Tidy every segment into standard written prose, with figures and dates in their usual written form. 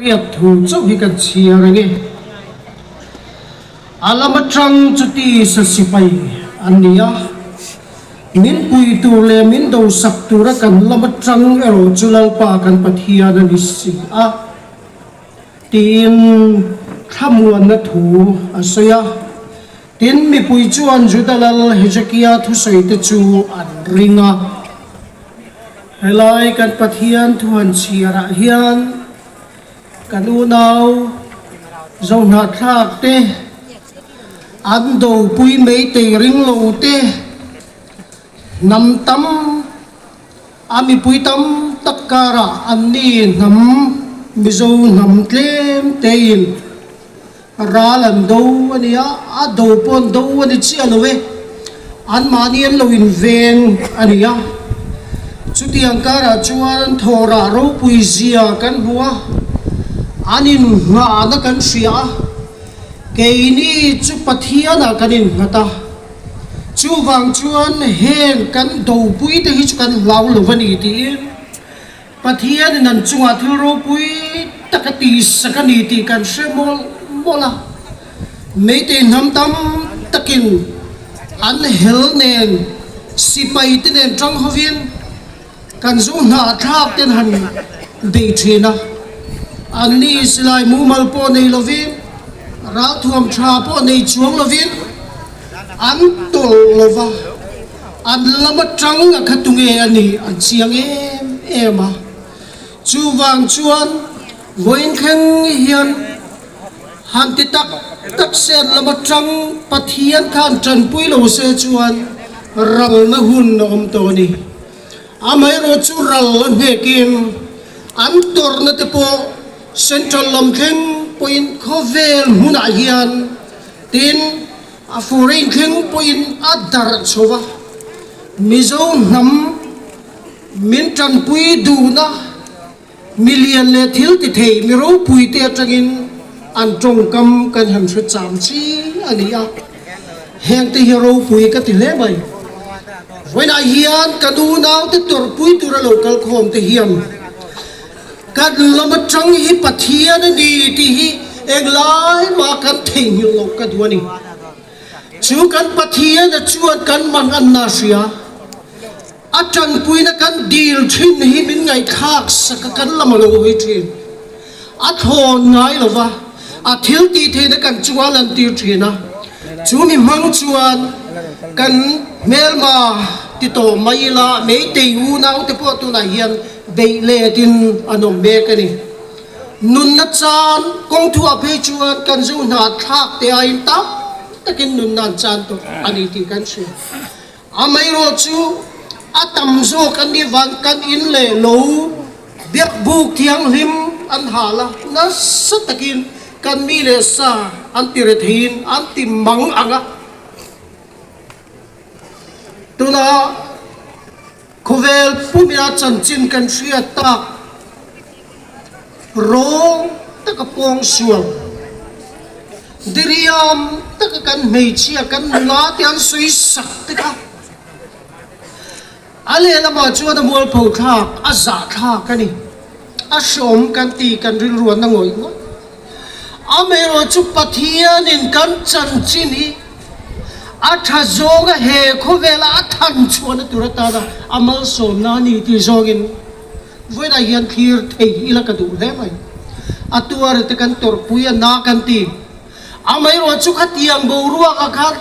Riat thu chauh hi kan chhiar ang e. A lam atang chu tisa sipai an ni a, min pui tur leh min dosak tura kan lam atang erawh chu Lalpa kan Pathian a ni si a, tiin thlamuanna thu a sawi a. Tin, mipui chuan Juda lal Hezekia thusawite chu an ring a. Helai kan Pathian thu han chhiarah hian kan unau zohnahthlak te, an dopui meitei ring lo te, hnam tam a mipui tam tak karah anni hnam Mizo hnam tlem tein Ral an do a nia, a do pawh an do a ni chiah lo e, anmahni an lo inveng a ni a. Chutiang karah chuan an thawhrah ropui zia kan hmu a, an inngahna kan hria a, keini chu Pathianah kan innghat a. Chuvang chuan heng kan dopui te hi chu kan hlau lo a ni tiin, Pathianin an chungah thil ropui tak a tihsak a ni tih kan hre mawlh mawlh a, Meitei hnam tam takin an hel nen sipai te nen tang hovin kan zu hnahthlak ten han bei thin a, anni silai mumal pawh nei lovin ralthuam tha pawh nei chuang lovin an tawlh lova. An lam atang a kha tunge a nih an chiang em em a, chuvang chuan vawiin thleng hian han ti tak tak se an lam atang Pathian khan tanpui lo se chuan ralna hun a awm tawh a ni. Amaherawh chu ral a hnekin an tawrhna te pawh Central lam thleng pawhin khawvel hmunah hian tin, A foreign thleng pawhin a darh chho a, Mizo hnam min tanpui duhna milian leh thil ti thei mi ropui te atangin an tawngkam kan han hre cham chi a ni a, heng te hi ropui ka ti hle mai. Vawiinah hian kan unaute tawrhpui tura lo kal khawm te hian Kan lam atang hi Pathian a ni tih hi englai mah kan theihnghilh loh ka duh a ni. Chu kan Pathian a chuan kan man anna hria, a tanpuina kan dil thin hi min ngaihthlak sak a kan lam a lo hawi thin. A thlawn ngai lo va, a thil tih theihna kan chungah a lantir thin a. Chu mi hmang chuan kan hmelma ti tawh mai ila Meitei unaute pawh tunah hian Beih letin an awm mek a ni. Nunna chan kawng thuah phei chuan kan zu hna thlak te aiin tam takin nunna an chan tawh a ni tih kan hria. Amaherawh chu a tam zawk an nih vang kan in leh lo biakbuk thianghlim an hal a, nasa takin kan mi leh sa an ti re theiin an ti mang ang a. Tunah. Khawvel pumia chanchin kan hriat tak rawng taka pawng sual, diriam taka kan hmeichhia kan nula te an sawi sak te kha a lehlamah chuan a mualpho thlak, a zah thlak a ni. A hreawm kan ti kan rilruan a ngawih ngawih. Amaherawh chu Pathianin kan chanchin hi a tha zawnga he khawvela a than chhuahna tur atana a malsawmna a ni tih zawngin vawiinah hian thlir thei ila ka duh hle mai. A tuar te kan tawrhpui a na kan ti. Amaherawh chu khatiang boruakah khan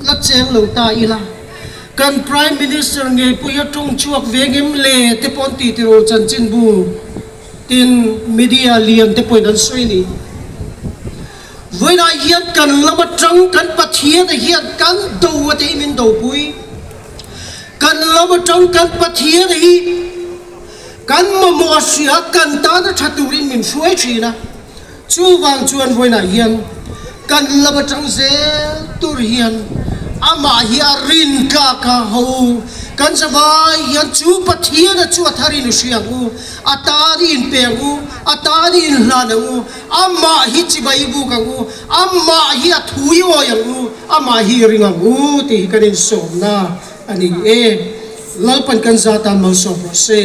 la cheng lo ta ila kan Prime Minister ngei pawh hi a tawng chhuak ve ngem le te pawh an ti tiraw chanchinbu Tin, media lian te pawhin an sawi a ni. Vawiinah hian kan lam atang kan Pathian-a hian kan do a te hi min dopui. Kan lam atang kan Pathian-a hi kan mamawh a hria, kan tana tha turin min hruai thin a. Chuvang chuan vawiinah hian kan lam atang zel tur hian amah hi a rin tlak a, ho u, kan zavai hian chu Pathiana chu a tharin i hria ang u, a tan i inpe ang u, a tan i inhlan ang u, amah hi chibai i buk ang u, amah hi a thu i awi ang u, amah hi i ring ang u tih hi kan insawmna a ni e. Lalpan kan zatan malsawm rawh se.